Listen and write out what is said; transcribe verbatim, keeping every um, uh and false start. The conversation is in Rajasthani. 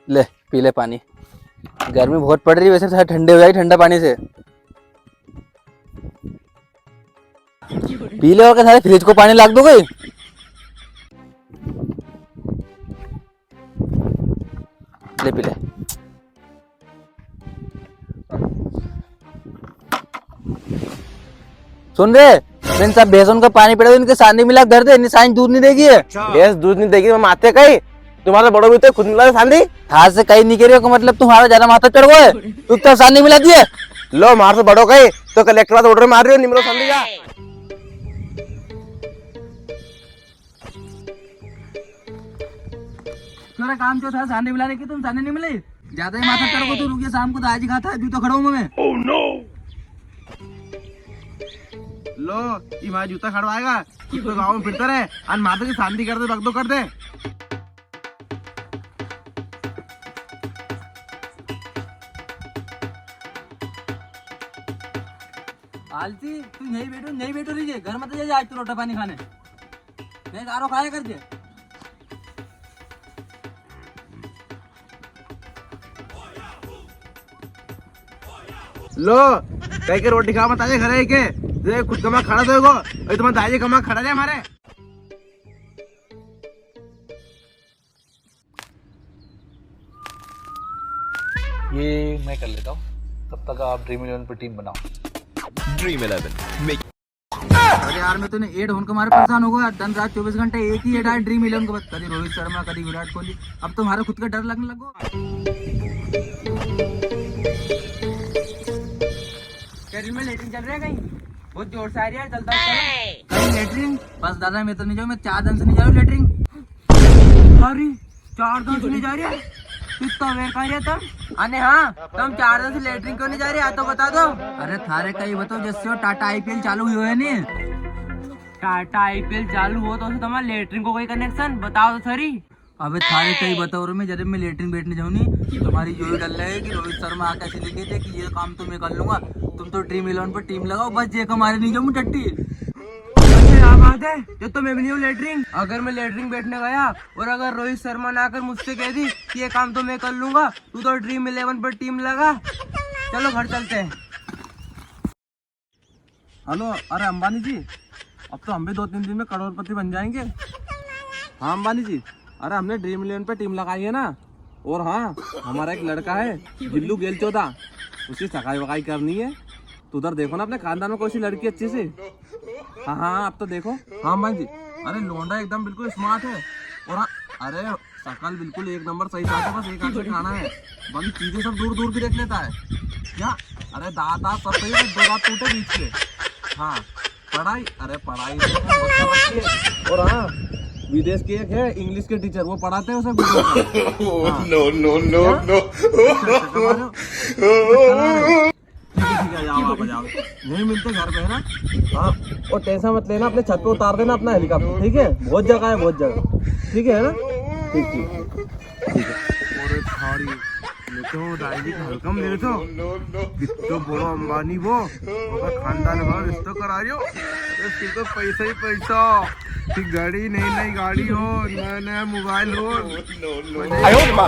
ले, पी ले पानी। गर्मी बहुत पड़ रही है वैसे, थोड़ा ठंडे हो जाए ठंडा पानी से। पी ले, और क्या सारे फ्रिज को पानी लाग दो कोई। ले पी ले। सुन रे, इन सब भैंसों का पानी पिला दे, इनके सांदी मिला धर दे, इन्हें सांझ दूध नहीं देगी है। भैंस दूध नहीं देगी, मैं माते कई। तुम्हारा बड़ो भी तो खुद मिला सांदी। थार से कई नहीं कह रहे हो, मतलब तुम्हारा ज्यादा माथा चढ़ गयो है। तू तो सांदी मिला दिए। लो, मार से बड़ो कई, तो कलेक्टर का ऑर्डर मार रहे हो, निमरो सांदी जा। तेरा काम जो था सांदी मिलाने की, तुम सांदी नहीं मिली। ज्यादा ही माथा चढ़ गयो तू, रुक जा, शाम को तो आज ही खाता है, जूता खड़ाऊंगा मैं। Oh no! लो, ये मारा जूता खड़वाएगा, तू तो गाँव में फिरता रहे, अन माता की सांदी कर दे, बगदो कर दे। आलसी, तू यहीं बैठो, यहीं बैठो रहिए, घर मत जाइए आज तू रोटा पानी खाने। नहीं, गारो खाया कर दे। लो, कई के रोटी खा मत आजे घरे के, जे खुद कमा खड़ा तो को, ए तुम्हारा दाई कमा खड़ा रे हमारे। ये मैं कर लेता हूँ, तब तक आप ड्रीम इलेवन पर टीम बनाओ। Dream Eleven, make अरे यार, मैं तो इन्हें ऐड होने के मारे परेशान हो गया। दिन रात चौबीस घंटे एक ही ऐड आए ड्रीम इलेवन को, बस कभी रोहित शर्मा, कभी विराट कोहली। अब तो हमारे खुद का डर लगने लग गया। शरीर में लेटरिन चल रहा है कहीं? बहुत जोर से आ रही है, जल्दी आओ, चलो। कहीं लेटरिन? बस दादा, मैं तो नहीं जाऊँ, मैं चार दिन से नहीं जा रहा हूँ लेटरिन। अरे, चार दिन से नहीं जा रही है? कितना बेकार है तुम। अने हाँ, तुम चार दिन से लेटरिन क्यों नहीं जा रही, आ तो बता दो। अरे थारे कई बताओ, जैसे वो टाटा आईपीएल चालू हुई है नी। टाटा आईपीएल चालू हो तो उससे तुम्हारा लेटरिन को कोई कनेक्शन बताओ तो सरी। अबे थारे कई बताओ रे, मैं जब मैं लेटरिन बैठने जाऊँ नी, तुम्हारी यो ही डर लगे कि रोहित शर्मा आके ऐसे लिखे थे कि ये काम तो मैं कर लूंगा, तुम तो ड्रीम इलेवन पर टीम लगाओ, बस जे हमारे नहीं जाऊँ टट्टी। अच्छा, क्या बात है, जब तो मैं भी नहीं हूँ लेटरिन। अगर मैं लेटरिन बैठने गया और अगर रोहित शर्मा ने आकर मुझसे कह दी कि ये काम तो मैं कर लूंगा, तू तो ड्रीम इलेवन पर टीम लगा, चलो घर चलते हैं। हेलो, अरे अंबानी जी, अब तो हम भी दो तीन दिन में करोड़पति बन जाएंगे। हाँ अंबानी जी, अरे हमने ड्रीम इलेवन पे टीम लगाई है ना, और हाँ, हमारा एक लड़का है जिल्लू गेलचोदा, उसकी सगाई वगाई करनी है, तो उधर देखो ना अपने खानदान में कोई सी लड़की अच्छी सी। हाँ, हाँ, आप तो देखो। हाँ भाई जी, अरे लोंडा एकदम बिल्कुल स्मार्ट है। और हाँ, अरे शकल बिल्कुल एक नंबर सही बात है, बस एक आंख से काना है, बाकी चीजें सब दूर दूर की देख लेता है। क्या? अरे दांत, दांत सब सही है, दो दांत टूटे बीच के। हाँ, पढ़ाई, अरे पढ़ाई तो बहुत कर रखी है। और हाँ, विदेश के एक है इंग्लिश के टीचर, वो पढ़ाते हैं उसे। हाँ। No, no, no, क्या? No। अच्छा, अच्छा, कमा रहे हो? ठीक है, ठीक है, जाओ, आप जाओ। यहीं मिलते घर पे, है ना? हाँ, और टेंशन मत लेना, अपने छत पे उतार देना अपना हेलीकॉप्टर, ठीक है? बहुत जगह है, बहुत जगह। ठीक है, है ना? ठीक, ठीक, ठीक है। अरे थारी, ये तो दाई जी का हल्का में ले तो। कित्तो बड़ो अंबानी वो, ओका खानदान वाला रिश्तो करा रियो। अरे फिर तो पैसा ही पैसा। फिर गाड़ी, नई नई गाड़ी हो, नया नया मोबाइल हो। आयो रे माँ।